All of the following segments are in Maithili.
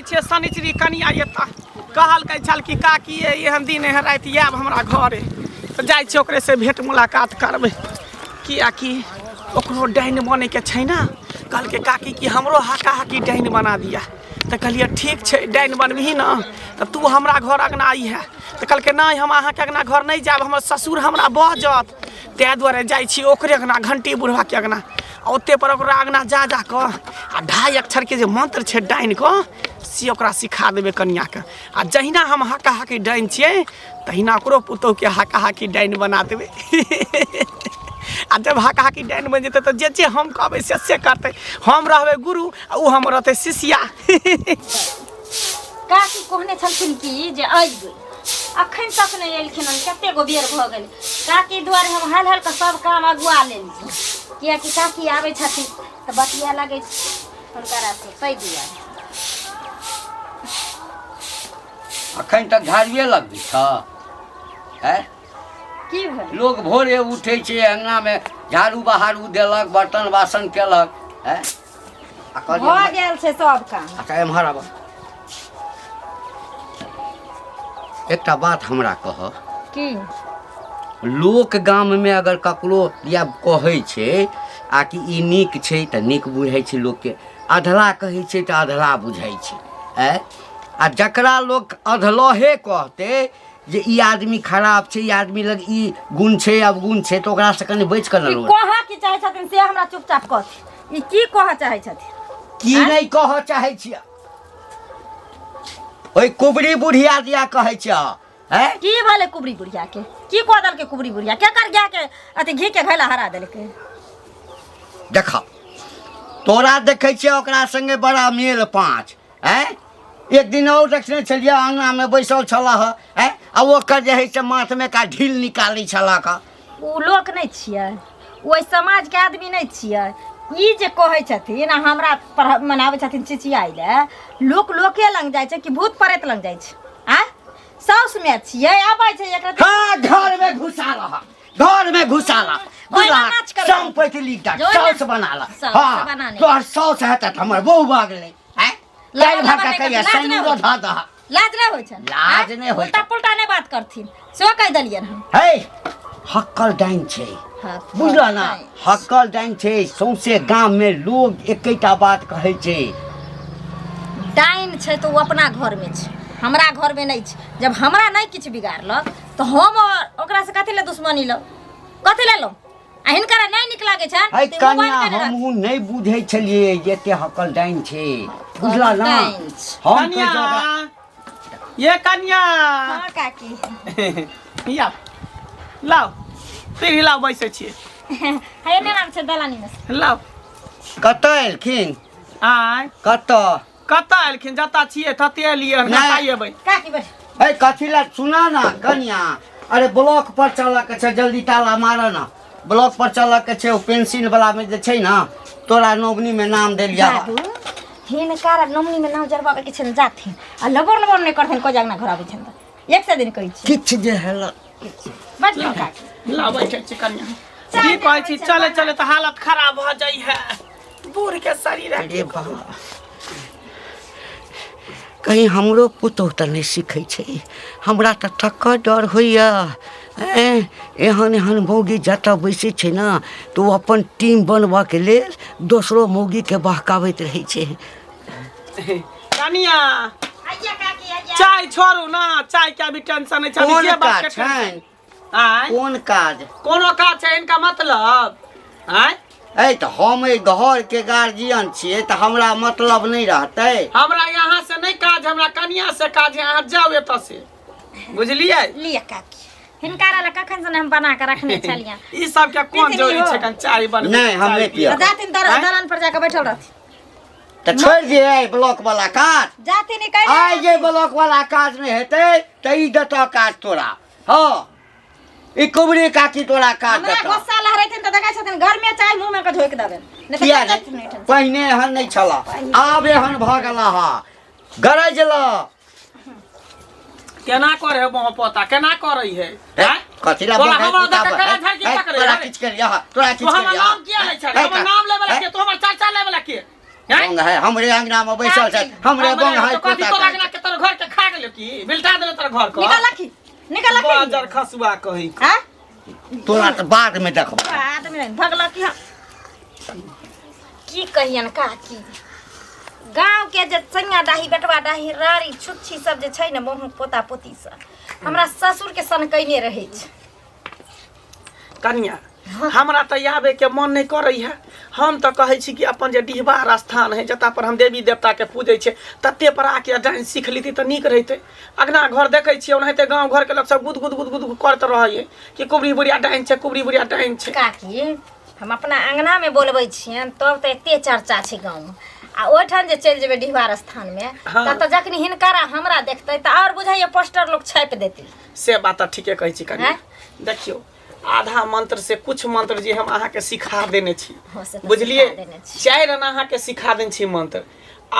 छियै शनिचरी कनिया एतऽ कहलकै छल कि काकी ये एहन दिन एहन राति आयब हमरा घरे तऽ जाइ छियै ओकरेसँ भेँट मुलाकात करबै किएकि ओकरो डाइन बनैके छै ने। कहलकै काकी कि हमरो हाका हाकी डाइन बना दिअ। तऽ कहलियै ठीक छै, डाइन बनबही ने तऽ तू हमरा घर अङ्गना अइहे। तऽ कहलकै नहि, हम अहाँके अङ्गना घर नहि जायब, हमर ससुर हमरा बजत। ताहि दुआरे जाइ छी ओकरे अङ्गना, घण्टी बुढ़बाके अङ्गना। आ ओते पर ओकरा अङ्गना जा जा कऽ आ 2.5 अक्षरके जे मन्त्र छै डाइनके से ओकरा सिखा देबै कनिआँके। आ जहिना हम हाका हाकी डाइन छियै तहिना ओकरो पुतोहुके हाका हाकी डाइन बना देबै। आ जब हाका हाकी डाइन बनि जेतै तऽ जे जे हम कहबै से से करतै। हम रहबै गुरु आ ओ हमर रहतै शिष्या। काकी कहने छलखिन कि जे अयबै, अखन तक नहि एलखिन हन, कते गो बेर भऽ गेल। काकी दुआरे हम हल हल कऽ सब काम अगुआ लेलियै, किएकि काकी आबै छथिन तऽ बतिया लगै छै हुनकरा से, ताहि दुआरे। अखन तक झाड़ुए लगबै छ? हैं? की भेल? लोग भोरे उठै छै, अङ्गनामे झाड़ू बहारू देलक, बर्तन बासन केलक। हैं? आ कहलियै भऽ गेल छै सब काम। अच्छा, एम्हर आब। एकटा बात हमरा कह। की? लोक गाममे अगर ककरो या कहै छै आ कि ई नीक छै तऽ नीक बुझै छै लोकके, अधला कहै छै तऽ अधला बुझै छै। आँय, आ जकरा लोक अधलहे कहतै जे ई आदमी खराब छै, ई आदमी लग ई गुण छै अवगुण छै, तऽ ओकरासँ कनि बचि कऽ ने ई लोक। कहऽ की चाहै छथिन से हमरा चुपचाप कहथिन। ई की कहऽ चाहै छथिन? की नहि कहऽ चाहै छियै? ओहि कुबरी बुढ़िया दिया कहै छियै। हैं? की भेलै कुबरी बुढ़िया के? की कऽ देलकै कुबरी बुढ़िया? केकर गाय के अथी घी के घैला हरा देलकै? देख, तोरा देखै छियै ओकरा संगे बड़ा मेल पाँच। हैं? एक दिन और देखने छलियै, अङ्गनामे बैसल छलह। हैं? आ ओकर जे हइ से माथमे का ढील निकालै छलह का। ओ लोक नहि छियै, ओहि समाजके आदमी नहि छियै। ई जे कहै छथिन आ हमरा पर मनाबै छथिन चिचियाइ लए, लोक लोके लग जाइ छै कि भूत प्रेत लग जाइ छै? आँय, साउस मे छियै, आबै छै एकरा। हाँ, घर में घुसा रहा, घर में घुसा ला। ओहिना नाच करबै। संपत्ति लिख दा, जो ओहिना- साउस बना ला। साउस हाँ, बना ले। तोहर साउस हेतै तऽ हमर बहू भऽ गेलै। आँय, लगा काल्हि भऽ लगा कऽ कहिया लाज नहि सैनुरो होइ। धऽ दह। लाज नहि होइ छनि? लाज नहि होइ। उल्टा पुल्टा नहि बात करथिन, सेहो कहि देलियनि हम। हे, हक्कल डाइन छै, बुझल ना? हक्कल डाइन छै। सौंसे गाम में लोग एकेटा बात कहै छै। डाइन छै तऽ ओ अपना घरमे छै, हमरा घरमे नहि छै। जब हमरा नहि किछु बिगाड़लक तऽ हम ओकरासँ कथी लए दुश्मनी लौ, कथी लए लौ? आ हिनकरा नहि नीक लागै छनि है तऽ ओ बन्द कनिया, केने रहथिन। हमहूँ नहि बुझै छलियै जे एते हकल डाइन छै, बुझल ना? डाइन छै। हम कहै कनिया छियै ओकरा ये कनिया। हँ काकी। या लाउ पीढ़ी लाउ, बैसै छियै। हे, ने नाम छै दलानी मे से। लाउ। कतऽ एलखिन? आँय? कतऽ? कतऽ एलखिन? जतऽ छियै तते एलियै हन। नहि। कतऽ एबै? काकी बैठ। है, कथी लए? सुना ना कनिया, अरे ब्लॉक पर चलऽ के छै, जल्दी ताला मारऽ ना। ब्लॉक पर चलऽ के छै, ओ पेंसिल वाला मे जे छै ना, तोरा नौकरी में नाम देलिया। बाबू, हिनका नमनी में नाम जरबाबै के छै ने, जाथिन आ लबर लबर नहि करथिन। कोइ अंगना घर आबै छनि तऽ एक से दिन कहै छी। किछु जे हेल। बैठ जाउ काकी। लाउ, बैठै छी कनिया। चाय की नहि कहै होइ छी? छै, चले बना। चले तऽ हालत खराब भऽ जाइ है, बूढ़ के शरीर है। अरे बाबा, कहीं हमरो पुतोह तऽ नहि सीखै छै। हमरा तऽ तकर डर होइए। एँ, एहन एहन मौगी जतऽ बैसै छै ने तऽ ओ अपन टीम बनबऽके लेल दोसरो मौगीके बहकाबैत रहै छै। कनिया। आइया काकी, आइया। चाय छोड़ू ना, चाय के अभी टेंशन नहि छै, अभी कोन जे बात के काज टेंशन। छनि? आँय? कोन काज? कोनो काज छै इनका मतलब? आँय? ऐ तऽ हम एहि घरके गार्जियन छियै तऽ हमरा मतलब नहि रहतै? हमरा यहाँ से नहि काज, हमरा कनिया से काज है। अहाँ जाउ एतऽ से, बुझलियै? लिअ काकी, हिनका लए कखन से ने हम बना के रखने छलियनि। ई सब के कोन पीथिन जरूरी इहो। छै कन चाय बनबै? नहि, हम चाय नहि पियब। पियब। जाथिन आँय? दलान पर जाके बैठल रहथिन। तऽ छोड़ि दियै ब्लॉक वाला काज। जाथिन निकलि। आइ जे ब्लॉक वाला काज नहि हेतै तऽ ई देतऽ काज तोरा। हँ, ई कुबरी काकी तोरा काज हमरा देतऽ। गुस्सा लहरेथिन तऽ देखै छथिन घर में चाय मुंह में के झोंकि देबनि। नहि तऽ किया चलि जेथिन नहि? एहिठाम। पहिने एहन नहि छल, आब एहन भऽ गेला हा। गरज ल। केना करे है मोह पोता, केना करे है? हे, आँय? कथी ला तोरा बगै हमरा पुता देख के ब- केना हे, झड़की हे, पकड़े तोरा है? किछु केलियै हा, तोरा तू किछु हमर केलियै हा। नाम किया लै छह? हे, हमर नाम लै वाला हे, के? तू हमर चाचा लै वाला के? हैं? बोंग है हमरे अंगना में बैसल छै हमरे बोंग है तो कथी पोता तोरा के। अंगना के तोर घर के खा गेलो की बिलटा देलो तोर घर के निकाल लखी निकाल लखी बाजर खसुआ कही हाँ तोरा तऽ बाद में देखबो आदमी नहीं भगलक की हम की कहियन काकी गाँव के जे सैया डाही बेटवा डाही रारी छुच्छी सब जे छै ने बहु पोता पोती सब हमरा ससुर के सन कयने रहै छै कनिया हमरा तऽ आबे के मन नहि करै है हम तऽ कहै छी कि अपन जे डिहबार स्थान है जतऽ पर हम देवी देवता के पूजै छियै तते पर आके डांस सीख लीती तऽ नीक रहितै अगना घर देखै छियै ओनाहिते गाँव घरके लोक सब गुद गुद गुद गुद करैत रहैए कि कुबरी बुढ़िया डाइन छै कुबरी बुढ़िया डाइन छै काकी हम अपना अङ्गनामे बोलबै छियनि तब तऽ एते चर्चा छै गाँवमे आ ओहिठाम जे चलि जेबै डिहबार स्थानमे हाँ। तब तऽ जखनी हिनकरा हमरा देखतै तऽ आओर बुझाइए पोस्टर लोक छापि देतै से बात तऽ ठीके कहै छी कनिया आँय? देखियौ आधा मंत्र से कुछ मंत्र जे हम अहाँके सिखा देने छी हँ, से तऽ बुझलियै सिखा देने छी। चारि आना अहाँके सिखा देने छी मंत्र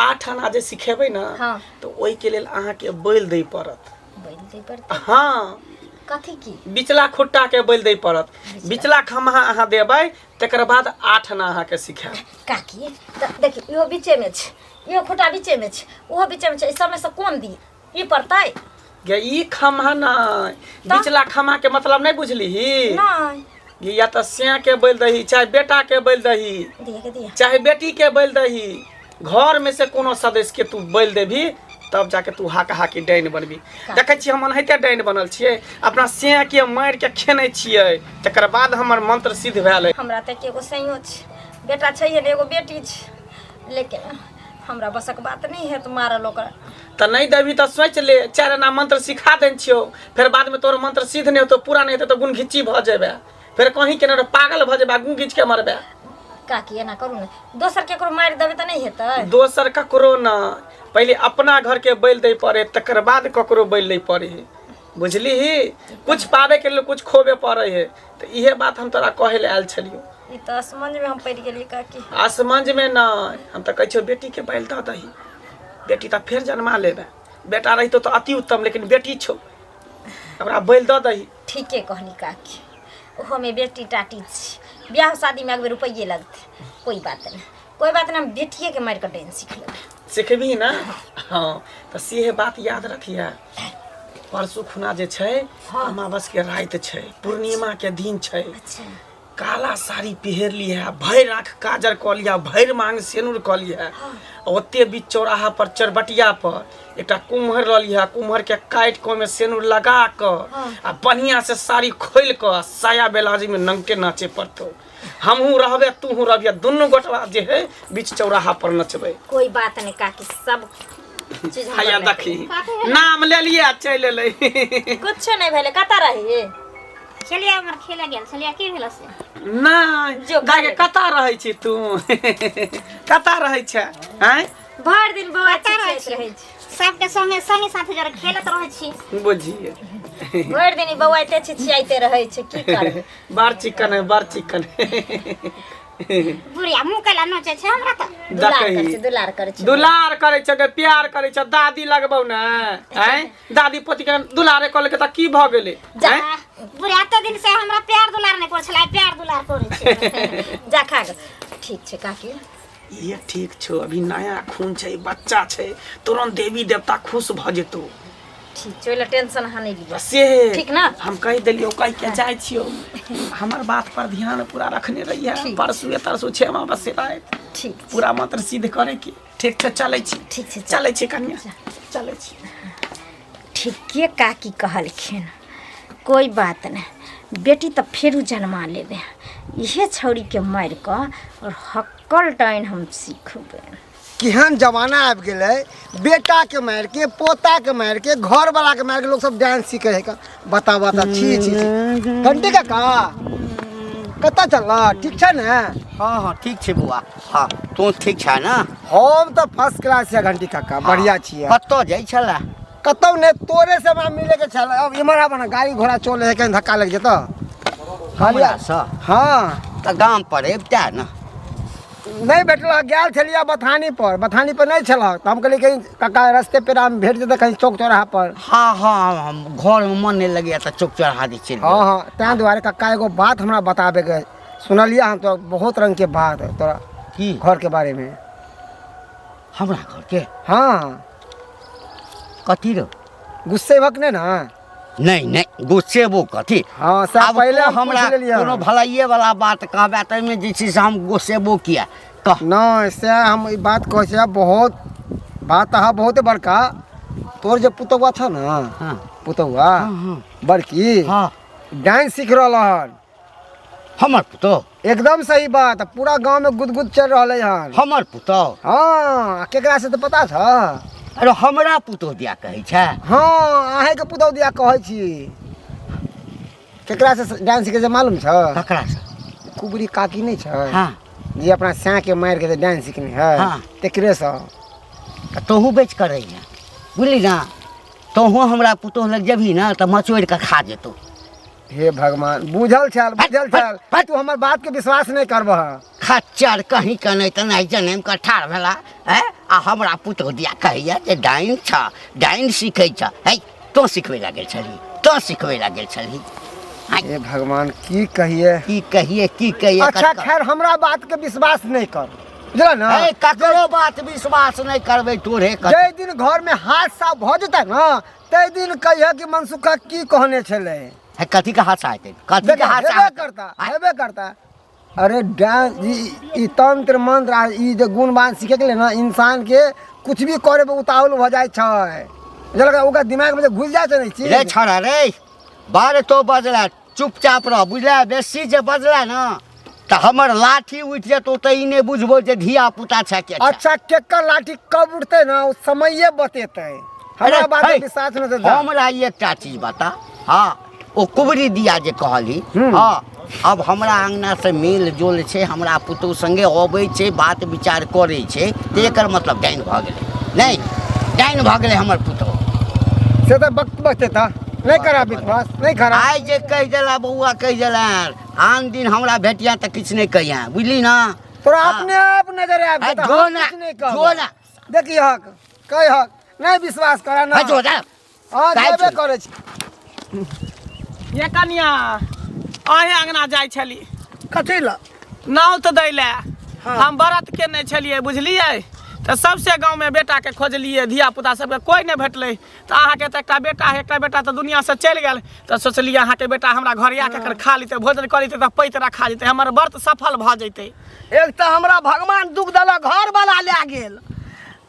आठ आना जे सिखेबै ने हाँ। तऽ ओहिके लेल अहाँके बलि दै पड़त बोलि दै पड़तै हँ कथी की बिचला खुट्टा के बलि दै पड़त बिचला खम्हा अहाँ देबै तकर बाद आठ आना अहाँके सिखायब काकी तऽ देखी इहो बीचेमे छै इहो खुटा बीचेमे छै ओहो बीचेमे छै एहि सबमे से कोन दी ई पड़तै गे ई खम्हा नहि बिचला खम्हा के मतलब नहि बुझलिही नहि गे या तऽ सिया के बलि दही चाहे बेटा के बलि दही दिया के दिया चाहे बेटी के बलि दही घर में से कोनो सदस्य के तू बलि देबही तब जाके तू हाक हाकी डाइन बनबी देखै छियै हम एनाहिते डाइन बनल छियै अपना सिया के मारि के खेने छियै तकर बाद हमर मंत्र सिद्ध भेल है हमरा तऽ एगो सैयो छै बेटा छै ने एगो बेटी छै लेकिन हमरा बसक बात नहि हेत मारल ओकरा तऽ नहि देबही तऽ सोचि ले चारि आना मंत्र सिखा देने छियौ फेर बादमे तोहर मंत्र सिद्ध नहि हेतौ पूरा नहि हेतौ तऽ गुण घिच्ची भऽ जेबै फेर कहीं केने रह पागल भऽ जेबै गुण घीच के मरबै काकी एना करू ने दोसर केकरो मारि देबै तऽ नहि हेतै दोसर ककरो न पहिले अपना घर के बैल दै पड़े तकर बाद ककरो बैल लै पड़े है बुझलिही कुछ पावे के लिए कुछ खोबे पड़े है तऽ इहे बात हम तोरा कहै लए आयल छलियौ ई तऽ असमंज में हम पड़ि गेलियै काकी असमंज में नहि हम तऽ कहै छियौ बेटी के बैल दऽ दही बेटी तऽ फेर जन्मा लेबै बेटा रहितो तऽ अति उत्तम लेकिन बेटी छौ ओकरा बैल दऽ दही ठीके कहली काकी ओहोमे बेटी टाटी छी बियाह शादीमे अगबे रुपैए लगतै कोई बात नहि कोई बात नहि हम बेटिएके मारि कऽ डाइन सीख लेबै सिखबही ने हँ तऽ सेहे बात याद रखिहे परसू खुना जे छै अमावस के राति छै पूर्णिमा के दिन छै अच्छा काला साड़ी पहिर ली है भरि आँख काजर कऽ लिया भरि मांग सेनुर कऽ लिया ओते बीच चौराहा पर चरबटिया पर एकटा कुम्हर लऽ लिहा कुम्हर के काटि कऽ ओहिमे सेनुर लगा कऽ आ बढ़िया से साड़ी खोलि कऽ आ साया बेलाजी में नंगटे नाचे पड़तौ हमहूँ रहबे तूहूँ रहबिहे दुनू गोटवा जे है बीच चौराहा पर नचबै कोई बात नहीं काकी सब चीज हम हैया कर लेबै। देखी नाम लेलिए आ चलि एलै कुछो नहीं भेलै कतऽ रही छलियै हमर खेले गेल छलियै की भेल से नहि जो दाइ गे कतऽ रहै छी तू कतऽ रहै छै आँय भरि दिन बौआ कतऽ रहै चिचियाइत छी? रहै छै सबके संगे संगे साथे जरा खेलत रहै छी बुझिए भरि दिन ई बौआ एते चिचियाइते रहै छै की करबै बड़ चिकन है बड़ चिकन बुढ़िया मुँह कैला नोचै छै हमरा तऽ दुलार करै देखही छै दुलार करै छै दुलार करै छै गे प्यार करै छै दादी लगबौ ने आँय दादी पोती के दुलारे कऽ लेलकै तऽ की भऽ गेलै जा आँय बुढ़िया एते दिन से हमरा प्यार दुलार नहि करै छलै प्यार दुलार करै छै जा खा गे ठीक छै काकी ये ठीक छौ अभी नया खून छै बच्चा छै तुरंत देवी देवता खुश भऽ जेतौ ठीक छै ओहि लए टेंशन अहाँ नहि लिअ से ठीक ने? हम कहि देलियौ कहि के जाइ छियौ हमर बात पर ध्यान पूरा रखने रहिए ठीक। परसुए तरसू छै अमावस्या राति ठीक छै पूरा मंत्र सिद्ध करे के ठीक छै चलै छी ठीक छै, चल। चलै छी कनिया चलै छी ठीके काकी कहलखिन कोइ बात नहि बेटी तऽ फेरो जन्मा लेबै इहे छौड़ीके मारि कऽ आओर हक्कल डाइन हम सिखबै केहन जमाना आबि गेलै बेटाके मारिके पोताके मारिके घरवलाके मारिके लोक सब डांस सीखे है बता बता छी छी छी घंटी काका कतऽ चलऽ ठीक छै ने हँ हँ ठीक छै बौआ हँ तू ठीक छै ने हम तऽ फर्स्ट क्लास छियै घंटी काका बढ़िया छियै कतऽ जाइ छलै कतौ नहि तोरे से हमरा मिले के छल अब इम्हर आब ने गाड़ी घोड़ा चले है कहीं धक्का लग जेतौ हमरासँ हँ तऽ गाम पर अबिता ने नहि भेटल गेल छलियै बथानी पर बथानी पर नहि छल तऽ हम कहलियै कहीं काका रस्ते पेरा मे भेट जेतै कहीं चौक चौराहा पर हँ हँ हम घरमे मन नहि लगैए तऽ चौक चौराहा दिस चलि हँ हँ ताहि दुआरे काका एगो बात हमरा बताबेके सुनलियै हन तो बहुत रंग के बात तोरा की घर के बारे में हमरा घरके? हाँ। कथी रो? गुस्से भक ने ना? नहीं नहीं, गुस्सेबो कथी? हाँ, से आब पहिले तों हम हमरा पूछ लेलियै। कोनो भलाइए वाला बात कहबे ताहिमे जे छै से हम गुस्सेबो किया कह। नहीं, से हम ई बात कहै छियै, बहुत बात अहाँ बहुत बड़का। तोर जे पुतौआ छ ना, हाँ। पुतौआ हाँ। बड़की, हाँ, डांस सीख रहल हन। हमर पुतौह? एकदम सही बात, पूरा गांव में गुदगुद चल रहल हन। हमर पुतौह? हाँ, केकरा से तो पता छ? अरे हमरा पुतौह दिया कहै छै? हाँ, अहें के पुतौह दिया कहै छी। केकरा से डांस सीखे से मालूम छ? ककरा से? कुबरी काकी नहीं छ? हाँ। जे अपना सैं के मार के डांस सीखने है, हाँ। तेकरे से। तऽ तोहू बेच कर रही है, बुझली ना? तोहू हमरा पुतोह लग जेबही ना तऽ मचोड़ि कऽ खा जेतौ। हे भगवान, बुझल छल, बुझल हट, छल, हट। तू हमर बात के विश्वास नहीं करबह। खच्चर कहीं के नहि तऽ नहि जनमि कऽ ठाढ़ भेला हैं, आ हमरा पुतोह दिया कहैया जे डाइन छ, डाइन सीखै छ। है, तोँ सिखबै लए गेल छलही? तोँ सिखबै लए गेल छलही? हे भगवान, की कहिए, की कहिए, की कहिए? अच्छा कतऽ? खैर, हमरा बात के विश्वास नहीं कर, बुझल ना? है, ककरो बात विश्वास नहि करबै तोरे कथी। जै दिन घर में हादसा भऽ जेतै ना, तै दिन कहिए कि मनसुखा की कहने छलै। है, कथी के हादसा हेतै? कथी के देखियौ, हादसा हेबे हेतै? करता, हेबे करता। अरे डांस ई तंत्र मंत्र आ ई जे गुण बान सीखे के लिए ना, इंसान के कुछ भी करे पे उतावल भऽ जाइ छै, बुझलकै? ओकर दिमाग में जे घुसि जाइ छै ने ई चीज। रे छौड़ा रे, बड़ तो बजला, चुपचाप रह, बुझला? बेसी जे बजला ना तऽ हमर लाठी उठि जेतौ, तऽ ई नहि बुझबो जे धिया पुता छै के छै। अच्छा, केकर लाठी कब उठतै ना, ओ समये बतेतै। हमरा अरे, बात हे, पे विश्वास नहि तऽ जा। हमरा एकटा चीज बता। हाँ, ओ कुबरी दिया जे कहली, हम्म। हाँ, अब हमरा अंगना से मेल जोल छै, हमरा पुतोह संगे अबै छै, बात विचार करै छै, तऽ एकर मतलब डाइन भऽ गेलै? नहि डाइन भऽ गेलै हमर पुतोह? से तऽ वक्त बतेता। नहि करा विश्वास, नहि करा। आइ जे कहि देला बौआ, कहि देला, आन दिन हमरा भेटिया तऽ किछु नहि कहिया, बुझली ना? तोरा हाँ। अपने आप नजर आबि है, जेतौ, जो हम ना, किछु नहि कहबौ। जो ना। देखी हक, कहि हक, नहि विश्वास करा ना। है, जो जा। हाँ, जाइ जेबे छी। करै छी। ये कनिया, अहें अंगना जाइ छली? कथी लए? नाव तऽ दै लए। हम व्रत केने छलियै, बुझलियै? तऽ सबसे गाँवमे बेटाके खोजलियै, धिया पुता सबके कोइ नहि भेटलै। तऽ अहाँके तऽ एकटा बेटा है, एकटा बेटा तऽ दुनियासँ चलि गेल, तऽ सोचलियै अहाँके बेटा हमरा घर आके एकर खा लेतै, भोजन कऽ लेतै, तऽ पैत रखा जेतै, हमर व्रत सफल भऽ जेतै। एक तऽ हमरा भगवान दुख देलक, घर वाला लए गेल,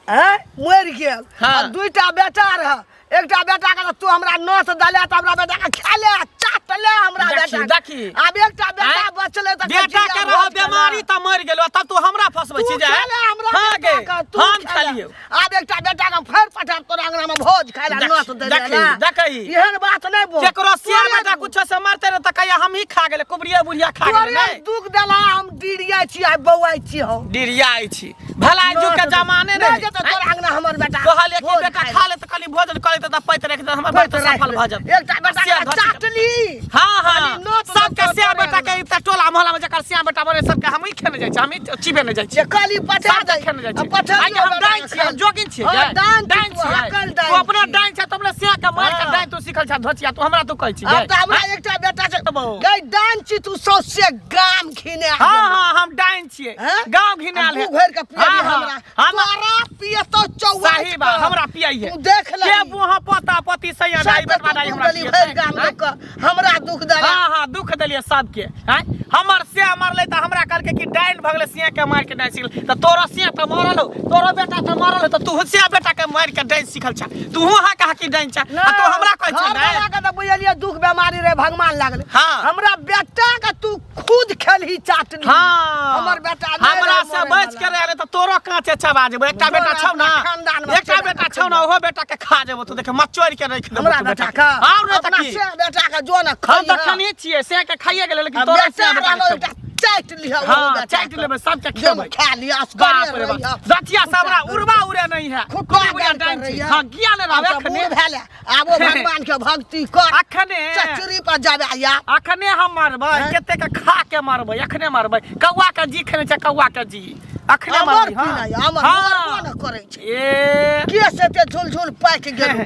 आँय, मरि गेल। हाँ। आ दुइटा बेटा रह, एकटा बेटा के तू हमरा नोत देले तऽ हमरा बेटा के खेले चाटले हमरा देखी, बेटा। देखी। आब एकटा बेटा आँय? बचले तऽ बेटा के रह बीमारी तऽ मरि गेलो, तब तू हमरा फसबै तू छी जे खेले हमरा हाँ बेटा गे, के, तू हम खेले। खेलियौ। आब एकटा बेटा के फेर पठायब तोरा अंगना में भोज खाय ला, देखी, नोत दे देखी, ला। देखी। एहन बात नहीं बोल। केकरो सियार तोरे बेटा कुछो से मरते रह तऽ कहिया हम ही खा गेलै, कुबरिया बुढ़िया खा गेलै। तोरे नहि दुख देला, हम डिरियाइ छी, आइ बौआइ छी हम। डिरियाइ छी। भला युग के जमाने नहि नहीं जेतै तोरा अंगना हमर बेटा कहलियै कि भोज बेटा खाय खा ले तऽ कनि भोजन कऽ लेतै तऽ पैत राखि देतै, हमर पैत व्रत राखि सफल भऽ लेतै। जेतै। एकटा बेटा सिया के धऽ चुकल। चाटली। हाँ हाँ, खाली नोत सबके देतौ सिया तोरे बेटा के अंगना। एकटा टोला मोहल्ला में जकर सिया बेटा मरे सबके हमही खेने जाइ छी, हमही चिबेने जाइ छी। जे कहली पठा सबके दे। खेने जाइ आ छी। पठा आइ दियौ हम बेटा डाइन के छी, हम खाय। जोगिन छियै। हाँ, गे। डाइन छी डाइन तू, छियै। हकल डाइन तू अपना छी। डाइन छै, तू अपना सिया के मारि के हाँ। डाइन तू सिखल छ धोचिया, तू हमरा तू कहै छी आब गे। तऽ हमरा एकटा बेटा छै। बौ। गै डाइन छी तू, सौंसे गाम घिने हाँ हाँ, हम डाइन छियै, हैं? गाँव घिनायल है। मुँह भरि के पियबी हाँ, हाँ, हमरा। हम तोरा पियतो चौआ। सही बात, हमरा पियाइए। तू देख के लही। बुहा पोता पोती सैया दाई सबके बेटवा तू दाई दुख हमरा देली पियेतै। भरि गाम आँय? लोक के, हमरा दुख देला। हाँ हाँ, दुख देलियै सबके। आँय? हमर से मरलै तऽ हमरा कहलकै कि डाइन भऽ गेलै, सिया के मारि के डाइन सिखल। तऽ तोरो सिया तऽ मरल हो, तोरो बेटा तऽ मरल हो, तऽ तू सिया बेटा के मारि के डाइन सिखल छ, तू हाँ कहा कि डाइन छ, आ तू हमरा कहै छ घर डाइन। वाला के तऽ बुझलियै दुख बेमारी रहे, भगवान लागलै। हाँ। हमरा बेटा के तू खुद खेलही चाटली। हाँ। हमर बेटा नहि हमरा रहै से मरै बच के वाला। रहे तऽ तोरो कांचे चबा जेबो। एकटा तोरा बेटा छौ ना, अपना खानदान मे एकटा चला बेटा के छौ ना, ओहो बेटा के खा जेबो। तू देख, मचोरि के राखि देबो हमरा तू बेटा बेटा के और नहि तऽ अपना की? से बेटा के जो ने हम तऽ खइहऽ। खनिए छियै, से के खाइए गेलै, लेकिन आ तोरा बेटा से बेटा के रहलौ खेबो। एकटा चाटि लिहऽ ओहो हाँ, बेटा चाटि के। लेबै, सबके जो खेबै। खा लिअ, बाप असगरे रे बाप, रहिहऽ। दचिया सबरा उड़वा उड़े नहीं है। खुट्टा कुड़ी बुढ़िया गाड़ि डाइन कर छी। रहिहऽ। हाँ, गिया ने आब रहबै तऽ अखने। बूढ़ भेले, आबो भगवान के भक्ति कर। अखने। चचरी पर जाबे या। अखने हम मरबै, हैं? कते के खा के मरबै, अखने मरबै। कौआ के जी खेने छै, कौआ के जी। अखने अमर मरबै, हाँ। पीनाइ, अमर हाँ। मरबो न करै छै। ए केस एते झुल झुल पाकि गेल।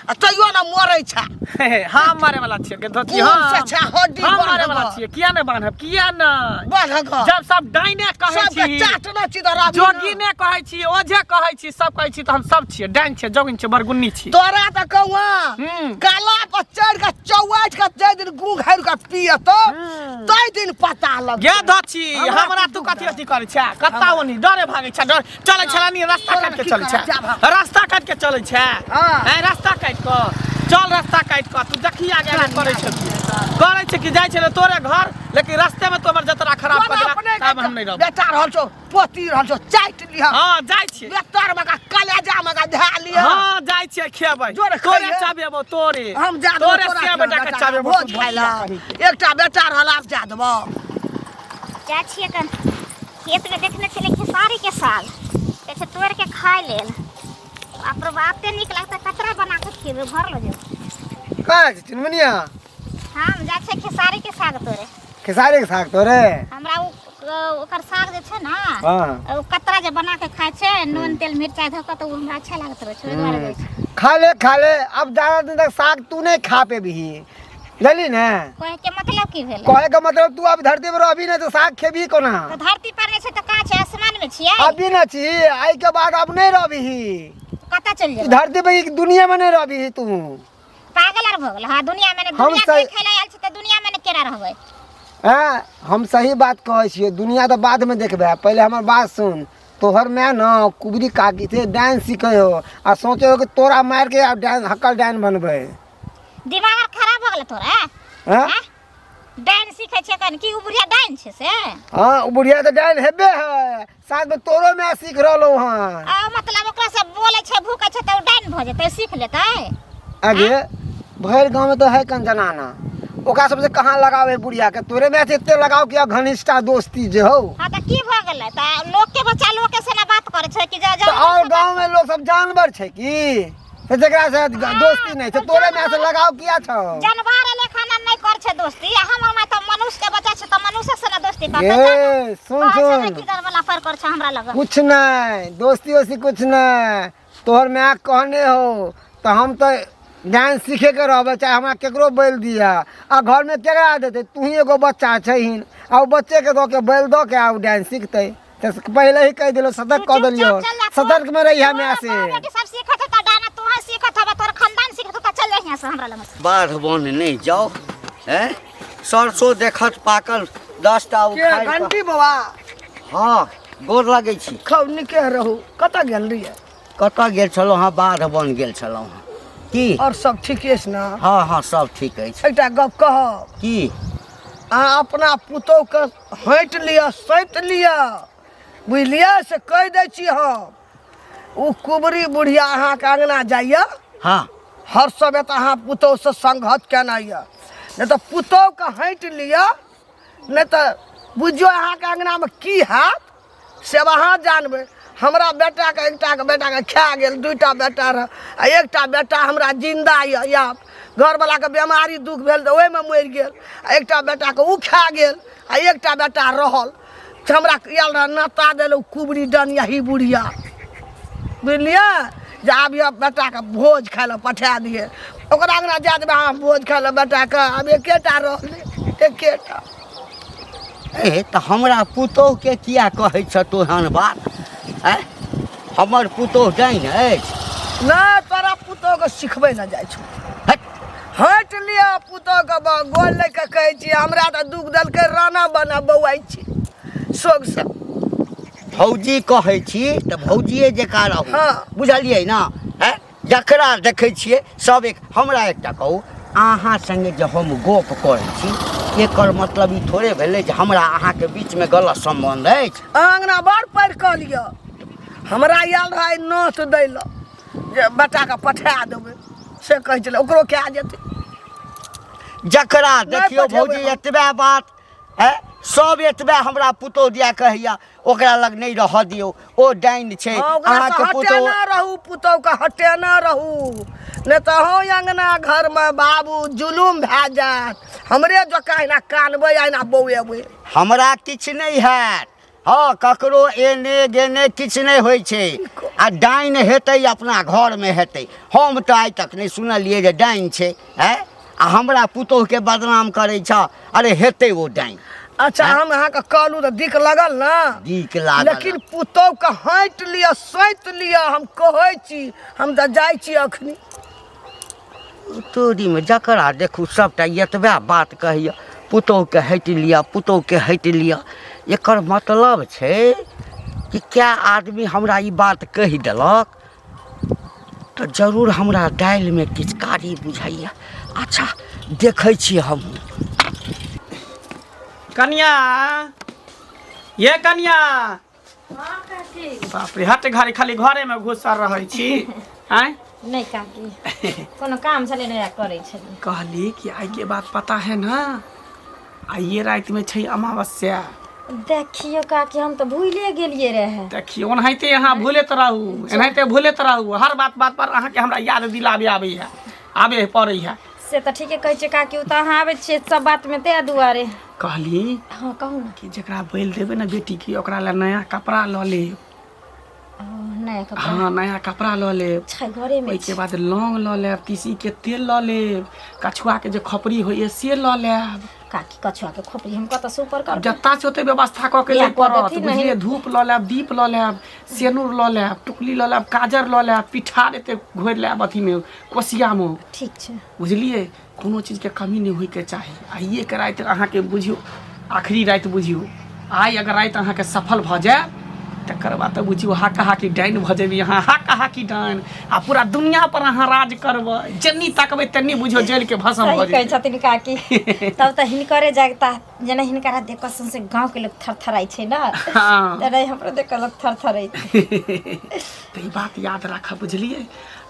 आ तैयो ना मरै छै। हम मारे वाला छियै के धोती। खून हम से छै, हड्डी हम मारे बान्हब। वाला छियै, किया नहि बान्हब, किया नहि बान्हक। जब सब डाइने कहै सबके छी, चाटना छी तऽ रवि ना। जोगिने कहै छी, ओझे कहै छी, सब कहै छी, तऽ हम सब छियै, डाइन छियै, जोगिन छियै, बरगुन्नी छियै। तोरा तऽ कौआ काला पर चढ़ के चौवाठ के जाहि दिन गू घारि के पियतो ताहि दिन पता लग गे धोती, हमरा तू कथी अथी करै छै? कत्ता ओनी डरे भागै छै, डर चलै छला नी, रास्ता तोरा काटि के की चलै छै, करब, जा भाग। रास्ता काटि के चलै छै। हाँ। हैं, रास्ता काटि कऽ चल, रास्ता काटि कऽ तू देखी आगे आगे करै छै की करै छै कि जाइ छलै तोरे घर, लेकिन रास्ते में तू हमर जतरा खराब कऽ तोरा देला, अपने तब हम नहि रहब। बेटा रहल छौ, पोती रहल छौ, चाटि लिह। हाँ, जाइ छियै। बेतर मगा कलेजा मगा धए लिह। हाँ, जाइ छियै, खेबै। जोरे तोरे खइहे। चाबेबो, तोरे हम जा देबो तोरे तोरा से बेटा के बेटा चाबेबो। भोज खाइ लए एकटा बेटा रहल, आब जा देबो। जाइ छियै कन खेतमे, देखने छलियै खेसारीके साग, कहै छै तोड़ि के खाय लेल। बाप रे बाप, एते नीक लगतै, कतरा बना के खेबै, घर लऽ जेबै। कहाँ छै चुनमुनिया? हम जाइ छियै खेसारीके साग तोड़े। खेसारी के साग तोरे? हमरा ओ ओकर साग जे छै ने, हाँ। ओ कतरा जे बना के खाइ छै नून तेल मिरचाइ धऽ कऽ, तऽ ओ हमरा अच्छा लागैत रहै छै, ओहि दुआरे जाइ छै। खा ले, खा ले, अब ज्यादा दिन तक साग तू नहीं खा पेबही, बुझली ने? कहैके मतलब की भेलै? कहे के मतलब तू अब धरती पर अभी नहीं तो साग खेबही कोना? तऽ धरती पर नहि छै तऽ कहाँ छै? आसमान मे छियै? अभी न छी, आई के बाद अब नहीं रहबही। कतऽ चलि जेबै? धरती पे, ई दुनिया में नहीं रहबही तू। पागल आर भऽ गेल? हाँ, दुनिया मे नहि हम दुनिया सही- देखै लए आयल छै तऽ दुनिया मे नहि केना रहबै? हैं, हम सही बात कहै छियै, दुनिया तऽ बादमे देखबै, पहिले हमर बात सुन। तोहर माय न कुबरी काकी से डांस सीखे हो आ सोचे हो कि तोरा मार के आ डांस हक्कल डांस बनबै। दिमाग आर खराब भऽ गेल तोरा? हैं? हैं? डाइन सीखै छै कन की? उ बुढ़िया डाइन छै से? हाँ, उ बुढ़िया तऽ डाइन हेबे है, साथ में तोरो माय सीख रहलो हँ। आ मतलब ओकरा से बोलै छै भूकै छै तऽ उ डाइन भऽ जेतै, सीख लेतै? आगे भरि गाँव में तो है कन जनाना, ओकरा सबसे कहाँ लगाव है बुढ़िया के? तोरे माय से एते लगाव किया, घनिष्ठा दोस्ती जे हो? हाँ, तऽ की भऽ गेलै? तऽ लोक के बच्चा लोके से ना बात करै छै कि जा तऽ और गाँव में लोग सब जानवर छै की से जकरा से दोस्ती नहीं छै? तोरे माय से लगाव किया छौ? जानवर लेखा ना नहीं कर छै दोस्ती, आ हमर माय तऽ मनुष्य के बच्चा छै तऽ मनुष्य से ना दोस्ती करतै। ये सुन, सुन। की कर वाला पर कर छै हमरा लग? कुछ नहीं, दोस्ती वोस्ती कुछ नहीं। तोहर माय कहने हो तऽ हम तऽ डांस सीखे के रहबै, चाहे हमरा केकरो बोलि दिया। आ घरमे केकरा देतै? तू ही एगो बच्चा छहिन, आ ओ बच्चे के दऽ के बैल दऽ के आ ओ डांस सीखतै। तऽ पहिले ही कहि देलहुँ, सतर्क कऽ देलियौ, सतर्क में रहिया माय से। बेटी सब सीखत त डाना तू सीखत हबा, तोर खानदान सीखत त चल जा यहाँ से हमरा लग से। बाध बन नहि जाउ, हैं, सरसो देखत पाकल 10टा के उखाड़ि कऽ- घंटी बाबा? हँ, गोर लगै छी। खूब नीके रहू। कतऽ गेल रहियै? कतऽ गेल छलहुँ हँ? बाध बन गेल छलहुँ हँ। की और सब ठीके अछि ने? हँ हँ, सब ठीक अछि। एकटा गप कहब? की? अहाँ अपना पुतोहके हटि लिअ, सैत लिअ, बुझलियै? से कहि दै छी हम, ओ कुबरी बुढ़िया अहाँके अङ्गना जाइए। हँ। हर समय तऽ अहाँ पुतोहसँ संघत केनाइ यऽ, नहि तऽ पुतोहके हटि लिअ, नहि तऽ बुझियौ अहाँके अङ्गनामे की हैत से अहाँ जानबै। हमरा बेटाके, एकटाके बेटाके खा गेल, दुइटा बेटा रहए आ एकटा बेटा हमरा जिन्दा यऽ। या घरवलाके बेमारी दुख भेल तऽ ओहिमे मरि गेल, आ एकटा बेटाके ओ खा गेल आ एकटा बेटा रहल। से हमरा आयल रहए नाता देल ओ कुबरी डनियाही बुढ़िया, बुझलियै? जे आब यऽ बेटाके भोज खाइ लए पठा दियै ओकरा अङ्गना, जा देबै अहाँ भोज खाइ लए बेटाके। आब एकेटा रहलै, एकेटा। ए तऽ हमरा पुतोहुके किया कहै छह तू एहन बात? आँय, हमर पुतोहु डाइन अछि? नहि, तोरा पुतोहके सिखबै लए जाइ छौ। हट। हटि लिअ पुतोहके, गोल लऽ कऽ कहै छी। हमरा तऽ दुख देलकै, राना बना बौआइ छी शोकसँ। भौजी कहै छी तऽ भौजिए जकाँ रहू। हाँ। बुझलियै ने? आँय, जकरा देखै छियै सब एक। हमरा एकटा कहू, अहाँ सङ्गे जे हम गप करै छी, एकर मतलब ई थोड़े भेलै जे हमरा अहाँके बीचमे गलत सम्बन्ध अछि। अहाँ अङ्गना बड़ पढ़ि कऽ लिअ। हमरा आयल रहै नोत दै लए जे बेटाके पठा देबै, से कहै छलै, ओकरो कए जेतै। जकरा नहि देखियौ पठेबै भौजी हम। एतबे बात है, सब एतबे हमरा पुतोहु दिया कहैया, ओकरा लग नहि रहऽ दियौ, ओ डाइन छै। हँ, ओकरा अहाँके से पुतोहु हटेने रहू, पुतोहुके हटेने रहू, नहि तऽ अहूँ अङ्गना घरमे बाबू जुलुम भए जायत, हमरे जकाँ अहिना कानबै, अहिना बौएबै। हमरा किछु नहि हैत, हँ, ककरो एने गेने किछु नहि होइ छै। आ डाइन हेतै अपना घरमे हेतै। हम तऽ आइ तक नहि सुनलियै जे डाइन छै। आँय, आ हमरा पुतोहुके बदनाम करै छह? अरे हेतै ओ डाइन। अच्छा, हम अहाँके कहलहुँ तऽ दिक लगल ने? दिक लागल। लेकिन पुतोहुके हटि लिअ, सैत लिअ, हम कहै छी। हम तऽ जाइ छी अखनी। तोरीमे जकरा देखू सभटा एतबे बात कहैए, पुतोहुके हटि लिअ, पुतोहुके हटि लिअ। एकर मतलब छै कि कए आदमी हमरा ई बात कहि देलक तऽ जरूर हमरा दालिमे किछु कारी बुझाइए। अच्छा, देखै छियै हमहूँ। कनिया, ये कनिया! बाप रे, हट घरे खाली घरेमे घुसल रहै छी, आँय? नहि काकी, कोनो काम छलै नहि करै छलै। कहली कि आइ के बात पता है ना? आइए रातिमे छै अमावस्या। देखियौ काकी, हम तऽ भूले गेलियै रहे। देखियौ, ओनाहिते अहाँ भूलैत रहू, एनाहिते भूलैत रहू। हर बात बात पर अहाँके हमरा याद दिलाबे आबैए, आबे पड़ैए। से तऽ ठीके कहै छियै काकी, ओ तऽ अहाँ आबै छियै सब बातमे, ताहि दुआरे। कहली। हँ, कहू ने। कि जकरा बलि देबै ने बेटीके, ओकरा लए नया कपड़ा लऽ लेब। ओ, नया कपड़ा? हँ, नया कपड़ा लऽ लेब। छै घरेमे। ओहिके बाद लौंग लऽ लेब, तीसीके तेल लऽ लेब, कछुआके जे खपरी होइए से लऽ लेब। काकी, कछुआके खोपड़ी हम कतऽसँ ऊपर आब करबै? जत्ता छै ओते व्यवस्था कऽ के इएह ले कऽ पड़त। देथिन। बुझलियै? नहि। धूप लऽ लेब, दीप लऽ लेब, सेनुर लऽ लेब, टुकली लऽ लेब, काजर लऽ लेब, पिठार एते घोरि लेब अथीमे, कोसियामे। ठीक छै। बुझलियै? कोनो चीजके कमी नहि होइके चाही। आइएके राति अहाँके बुझियौ आखिरी राति बुझियौ। आइ अगर राति अहाँके सफल भऽ जाय, तकर बाद तऽ बुझियौ हाका हाकी डाइन भऽ जेबै अहाँ, हाका हाकी डाइन, आ पूरा दुनिया पर अहाँ राज करबै। जेन्नी तकबै तेन्नी बुझियौ जलिके भस्म सही भऽ कहै जेतै। छथिन काकी, तब तऽ हिनकरे जागता। जेना हिनकरा देख कऽ सौंसे गाँवके लोक थरथराइ छै ने, तेना हमरो देख कऽ लोक थरथराइ। तऽ ई बात याद राखब, बुझलियै?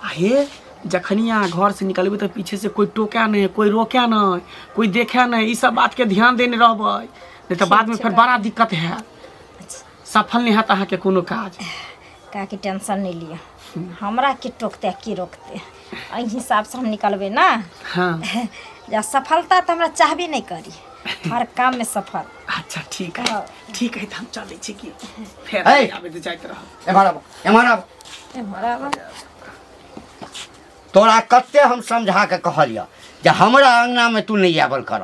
आ हे, जखनी अहाँ घरसँ निकलबै तऽ पीछेसँ कोइ टोकै नहि, कोइ रोकै नहि, कोइ देखै नहि, ई सब बातके ध्यान देने रहबै, नहि तऽ बादमे फेर बड़ा दिक्कत हैत, सफल नहि हैत अहाँके कोनो काज। काकी, टेंशन नहि लिअ, हमरा के टोकतै आ के रोकतै? एहि हिसाबसँ हम निकलबै ने। हँ। जा, सफलता तऽ हमरा चाहबे नहि करी, हर काममे सफल। अच्छा, ठीक है। हँ। ठीक है, तऽ हम चलै छी कि फेर है। आबैत जाइत रहब। एम्हर आब, एम्हर आब। एम्हर आबऽ। तोरा कते हम समझा के कहलियऽ जे हमरा अंगनामे तू नहि आबल कर,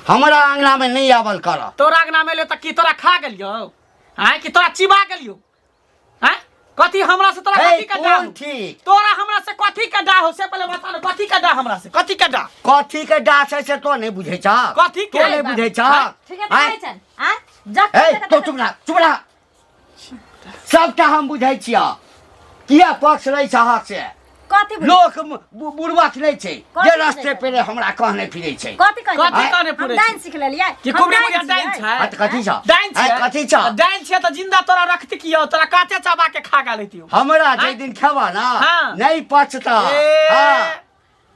हमरा अंगनामे नहि आबल कर। तोरा अंगना में ले तऽ की तोरा खा गेलियौ आँय, कि तोरा चिबा गेलियौ आँय? कथी हमरा से तोरा हे, कथी के डाह? कोन ठीक? तोरा हमरा से कथी के डाह हो से पहिले बता ने, कथी के डाह हमरा से, कथी के डाह? कथी के डाह छै से तो नहि बुझै छह? कथी के? तो नहि बुझै छह? ठीक है, तऽ आँय? कहै छनि आँय जखन हे, देखत तो चुप रह, चुप रह। सबटा हम बुझै छियह, किया पक्ष लै छहक से। कथी बुझै? लोक बुड़बक नहि छै कथी जे बुझै रस्ते छै? पेरे हमरा कहने फिरै छै। कथी कहै कथी छै? कहने हम पुरै डाइन छै? सीख लेलियै। कि हम कुबरी डाइन बुढ़िया डाइन छियै। छै? हाँ, तऽ कथी छौ? डाइन आँय, छै? कथी छौ? डाइन छै तऽ जिंदा तोरा रखती कियो? तोरा काचे चबा के खा गेलतियो। हमरा जाहि आँय? दिन खेबह ने, हाँ। नहि पचतह। ए, हाँ,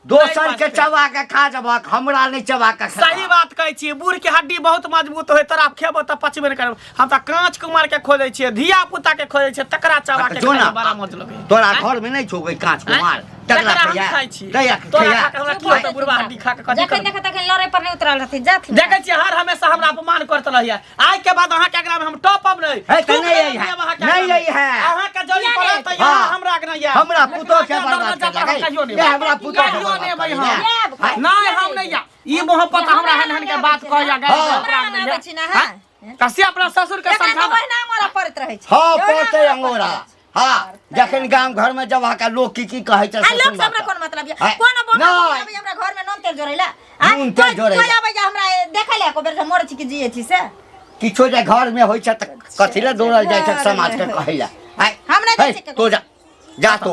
दोसर नहि के पचतै। चबा के खा जबहक, हमरा नहि चबा के खेबह। सही बात कहै छियै, बूढ़ के हड्डी बहुत मजबूत होइ। तोरा खेबो तऽ पचबे नहि करब। हम तऽ काँच कुमार के खोजै छियै, धिया पुता के खोजै छियै, तकरा चबा के जो ना। खाइमे बड़ा मज लगै। तोरा घर में नहि छौ कोई काँच कुमार? तकरा तकरा हम खैया खाइ छी। तैया तोरा खैया। खा के हमरा की होतै? बुढ़वा हड्डी खा के कथी जखन करबै? देखत तखन लड़ै पर नहि उतरल रहथिन, जाथिन। देखै छियै, हर हमेशा हमरा अपमान करैत रहैया। आइ के बाद अहाँके अगला में हम टपब नहि। हे, तऽ थूक नहि देब अइहे। अहाँके नहि अगला में। अइहे। अहाँके जरी किया पड़त नहि? तऽ यहाँ हाँ। हमरा अगना या हमरा पुतोह के लेकिन बर्बाद दरवाजा पर हम केलक। कहियो नहि ए, हमरा पुतोह के कहियो बर्बाद नहि अबै केलक। हम। आयब, हाय। नहि, हम नहि या ई मोहब्बत हमरा एहन एहन के बात कहैया गाय। हाँ। हमरा आबै छी ने, हाँ? तऽ से अपना ससुर के एकरा तऽ समझाना। ओहिना अंगोरा पड़ैत रहै छै। हाँ, ओहिना पड़तै अंगोरा अंगोरा। पड़ैत रहै छै। हाँ, जखन गाम घर में जब अहाँके लोक की की कहै छै आ से लोक से सुनबा हमरा तऽ। कोन मतलब ये? हाय, कोनो बोमा नहि। आबै हमरा घर में नून तेल जोड़ै ला? आ? नून तेल कोइ- जोड़ै कोइ ला। आबै हमरा देखै ला एको बेर जे मरै छी कि जियै छी से? किछो जे घर में होइ छै तऽ कथी लए दौड़ल जाइ छै समाज के कहै लए? आय, हम नहि जाइ हे, छियै ककरो। तो जा, जा तो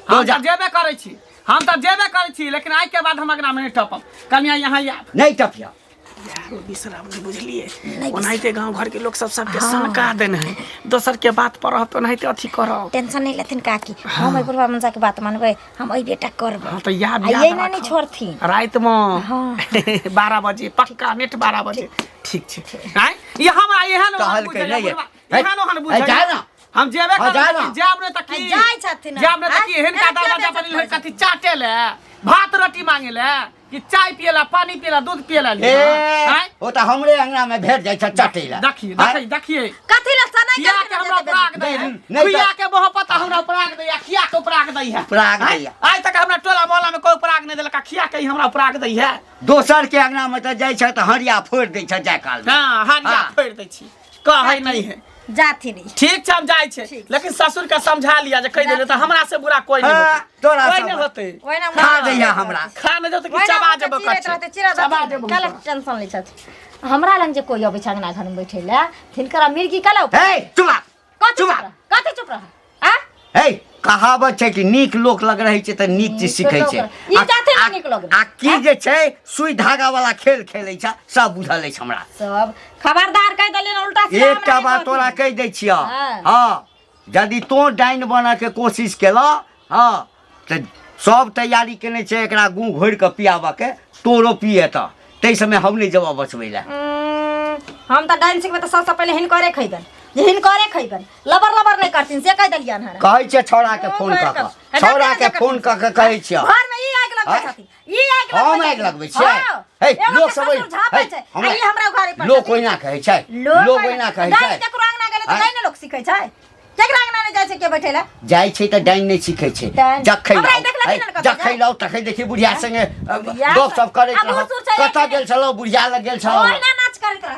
तो हम जा। तऽ जेबे करै छी, हम तऽ जेबे करै छी, लेकिन आइ के बाद हम अगना में नहि टपब। कनिया, यहाँ आयब। नहि टपिया। यार, बिसराब नहि, बुझलियै? ओनाहिते गाँव घरके लोक सब सबके सनका देने है। दोसर के बात पर रहत, ओनाहिते अथी करब। टेंशन नहीं लेथिन काकी, हम एहि बुढ़वा मनसा के बात मानबै, हम एहि बेटा करबै। हाँ, तऽ याद आ याद ये ना नहीं राखब। छोड़थिन। रातिमे हाँ। 12 बजे पक्का, नेट 12 बजे। ठीक छै? आँय, ई हमरा एहन ओहन कहलकै बुझैया, नहि ये। बुढ़वा, हे, एहन ओहन हे, बुझैया। जा ना। हम जेबे हाँ, जा करबै। ना। कि जायब नहि तऽ की? जाइ छथिन। जायब नहि तऽ की? आँय? हिनका एना किया दरवाजा पर बेइज्जत कथी चाटे ले भात रोटी? रोटी मांगे ले कि चाय पियला पानी पियला दूध पियला ए ओ तऽ हमरे अंगना में भेट जाइ छै चटै लए। देखिए देखिए देखिए। कथी ला सनाई खिया के हमरा उपराग दै है। नहीं, नहीं खिया के मोहब्बत हमरा उपराग दै है, खिया के उपराग दै है। उपराग दै है। आइ तक हमरा टोला मोहल्ला में कोई उपराग नहीं देलक, खिया के ही हमरा उपराग दै है। दोसर के अंगना में तऽ जाइ छै तऽ हरिया फोड़ि दै छै जाय काल में। हाँ, हरिया हाँ। फोड़ि दै छी, कहै नहीं है। जाथिन ई। ठीक छै, हम जाइ छै, ठीक। लेकिन ससुर के समझा लिया जे कहि देले तऽ हमरा से बुरा कोई नहीं हाँ, होतै। तोरा कोई सब- नहीं होतै। ओहिना खा दैया हमरा। खा नहीं जेतै कि ओहिना चबा मुँह के जेबो चिरैत कच्चे। रहतै, चिरैत चबा रहतै। जेबो। काल्हि टेंशन लै छथि। हमरा लग जे कोई अबै छै अंगना घरमे बैठै लए, तिनकरा मिर्गी कला हे चुप रह, कथी चुप चुप रह। रह, कथी चुप रह आ? हे कहावत छै कि नीक लोक लग रहै छै तऽ नीक चीज नीक सीखै लोक छै। ई जाते ने नीक लोक। आ की जे छै सुई धागा वाला खेल खेलै छै, सब बुझल अछि हमरा। सब खबरदार कहि देलियै ने, उल्टा सीधा एकटा हमरा बात नहि तोरा कहथिन। कहि दै छियह। हाँ। हँ, यदि तोँ डाइन बनऽके कोशिश केलह, हँ, तऽ सब तैयारी केने छै एकरा गुँ घोरि कऽ पियाबऽके, तोरो पिएतऽ, ताहि समय हम नहि जेबऽ बचबै लए। हम तऽ डाइन सिखबै तऽ सबसँ पहिले हिनकरे खैबनि, जे हिनकरे खैबनि, लबर लबर नहि करथिन से कहि देलियनि हन। कहै छियै छौड़ाके फोन कऽ कऽ, छौड़ाके फोन कऽ कऽ कहै छियै। घरमे ई आगि लगबै छथिन, ई आगि लगबै हम आगि लगबै छियै? हे लोक सब झापै छै, आ ई हमरा घरे पर लोक ओहिना कहै छै, लोक ओहिना कहै छै। केकरो अंगना गेलै तऽ डाइन लोक सिखै छै, केकरा अंगना नहि जाइ छै के बैठै लए? जाइ छै तऽ डाइन नहि सीखै छै। डाइन। जखै हमरा लाउ, ई देखलखिन है, हन कतौ जखै जाय? लाउ तखै देखी बुढ़िया संगे बुढ़िया गप सप करैत आ बूढ़ रहौ। सूढ़ छै कतऽ एक गेल छलहुँ? बुढ़िया लग गेल छलहुँ। ओहिना नाच करैत रहथिन।